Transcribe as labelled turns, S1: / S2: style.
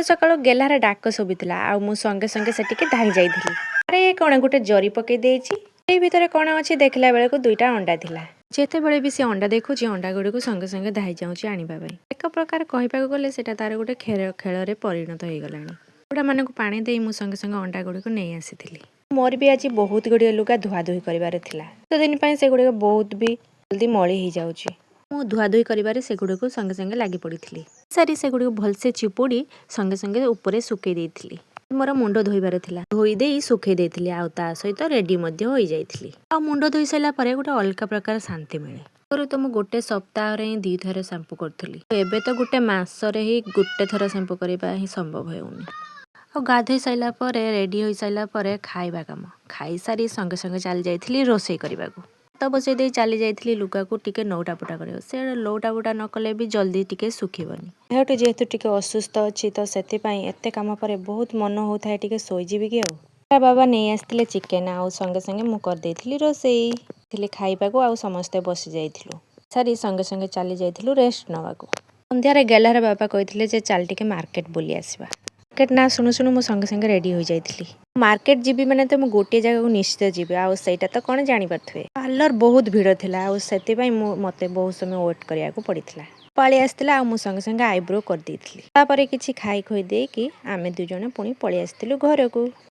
S1: ସକାଳୁ ସକାଳୁ ଗେହ୍ଲାର ଡାକ ଶୁଭିଥିଲା ଆଉ ମୁଁ ସଙ୍ଗେ ସଙ୍ଗେ ସେଠିକି ଧାଇଁ ଯାଇଥିଲି। ଆରେ, ଏ କ'ଣ ଗୋଟେ ଜରି ପକେଇ ଦେଇଛି? ସେଇ ଭିତରେ କ'ଣ ଅଛି ଦେଖିଲା ବେଳକୁ ଦୁଇଟା ଅଣ୍ଡା ଥିଲା। ଯେତେବେଳେ ବି ସେ ଅଣ୍ଡା ଦେଖୁଛି, ଅଣ୍ଡା ଗୁଡ଼ିକୁ ସଙ୍ଗେ ସଙ୍ଗେ ଧାଇଁ ଯାଉଛି ଆଣିବା ପାଇଁ। ଏକ ପ୍ରକାର କହିବାକୁ ଗଲେ ସେଇଟା ତାର ଗୋଟେ ଖେଳରେ ପରିଣତ ହେଇଗଲାଣି। କୁକୁଡ଼ାମାନଙ୍କୁ ପାଣି ଦେଇ ମୁଁ ସଙ୍ଗେ ସଙ୍ଗେ ଅଣ୍ଡା ଗୁଡ଼ିକୁ ନେଇ ଆସିଥିଲି। ମୋର ବି ଆଜି ବହୁତ ଗୁଡ଼ିଏ ଲୁଗା ଧୁଆଧୁଇ କରିବାର ଥିଲା। ଦିନ ପାଇଁ ସେଗୁଡ଼ିକ ବହୁତ ବି ଜଲ୍ଦି ମଳି ହେଇଯାଉଛି। ମୁଁ ଧୁଆଧୁଇ କରିବାରେ ସେଗୁଡ଼ିକୁ ସଙ୍ଗେ ସଙ୍ଗେ ଲାଗି ପଡ଼ିଥିଲି। ସାରି ସେଗୁଡ଼ିକୁ ଭଲସେ ଚିପୁଡ଼ି ସଙ୍ଗେ ସଙ୍ଗେ ଉପରେ ଶୁଖେଇ ଦେଇଥିଲି। ମୋର ମୁଣ୍ଡ ଧୋଇବାର ଥିଲା, ଧୋଇ ଦେଇ ଶୁଖେଇ ଦେଇଥିଲି ଆଉ ତା ସହିତ ରେଡ଼ି ମଧ୍ୟ ହୋଇଯାଇଥିଲି। ଆଉ ମୁଣ୍ଡ ଧୋଇ ସାରିଲା ପରେ ଗୋଟେ ଅଲଗା ପ୍ରକାର ଶାନ୍ତି ମିଳେ। ଆଗରୁ ତ ମୁଁ ଗୋଟେ ସପ୍ତାହରେ ହିଁ ଦୁଇଥର ସାମ୍ପୁ କରୁଥିଲି, ଏବେ ତ ଗୋଟେ ମାସରେ ହିଁ ଗୋଟେ ଥର ସାମ୍ପୁ କରିବା ହିଁ ସମ୍ଭବ ହେଉନି। ଆଉ ଗାଧୋଇ ସାରିଲା ପରେ, ରେଡ଼ି ହୋଇସାରିଲା ପରେ ଖାଇବା କାମ। ଖାଇସାରି ସଙ୍ଗେ ସଙ୍ଗେ ଚାଲି ଯାଇଥିଲି ରୋଷେଇ କରିବାକୁ। ଭାତ ବସେଇ ଦେଇ ଚାଲି ଯାଇଥିଲି ଲୁଗାକୁ ଟିକେ ନଉଟା ପଟା କରିବାକୁ। ସେ ଲଉଟା ପଟା ନ କଲେ ବି ଜଲ୍ଦି ଟିକେ ଶୁଖିବନି। ଦେହଟି ଯେହେତୁ ଟିକେ ଅସୁସ୍ଥ ଅଛି, ତ ସେଥିପାଇଁ ଏତେ କାମ ପରେ ବହୁତ ମନ ହେଉଥାଏ ଟିକେ ଶୋଇଯିବି କି। ଆଉ ତା ବାବା ନେଇ ଆସିଥିଲେ ଚିକେନ୍ ଆଉ ସଙ୍ଗେ ସଙ୍ଗେ ମୁଁ କରିଦେଇଥିଲି ରୋଷେଇ ଥିଲି ଖାଇବାକୁ ଆଉ ସମସ୍ତେ ବସି ଯାଇଥିଲୁ। ସାରି ସଙ୍ଗେ ସଙ୍ଗେ ଚାଲି ଯାଇଥିଲୁ ରେଷ୍ଟ ନେବାକୁ। ସନ୍ଧ୍ୟାରେ ଗେହ୍ଲାର ବାବା କହିଥିଲେ ଯେ ଚାଲ ଟିକେ ମାର୍କେଟ ବୁଲି ଆସିବା। ମାର୍କେଟ ନାଁ ଶୁଣୁ ଶୁଣୁ ମୁଁ ସଙ୍ଗେ ସଙ୍ଗେ ରେଡ଼ି ହୋଇଯାଇଥିଲି। ମାର୍କେଟ ଯିବି ମାନେ ତ ମୁଁ ଗୋଟିଏ ଜାଗାକୁ ନିଶ୍ଚିତ ଯିବି, ଆଉ ସେଇଟା ତ କ'ଣ ଜାଣିପାରୁଥିବେ। ପାର୍ଲର ବହୁତ ଭିଡ଼ ଥିଲା ଆଉ ସେଥିପାଇଁ ମୋତେ ବହୁତ ସମୟ ୱେଟ୍ କରିବାକୁ ପଡ଼ିଥିଲା। ପାଳି ଆସିଥିଲା ଆଉ ମୁଁ ସଙ୍ଗେ ସଙ୍ଗେ ଆଇବ୍ରୋ କରିଦେଇଥିଲି। ତାପରେ କିଛି ଖାଇ ଖୋଇ ଦେଇକି ଆମେ ଦୁଇଜଣ ପୁଣି ପଳେଇ ଆସିଥିଲୁ ଘରକୁ।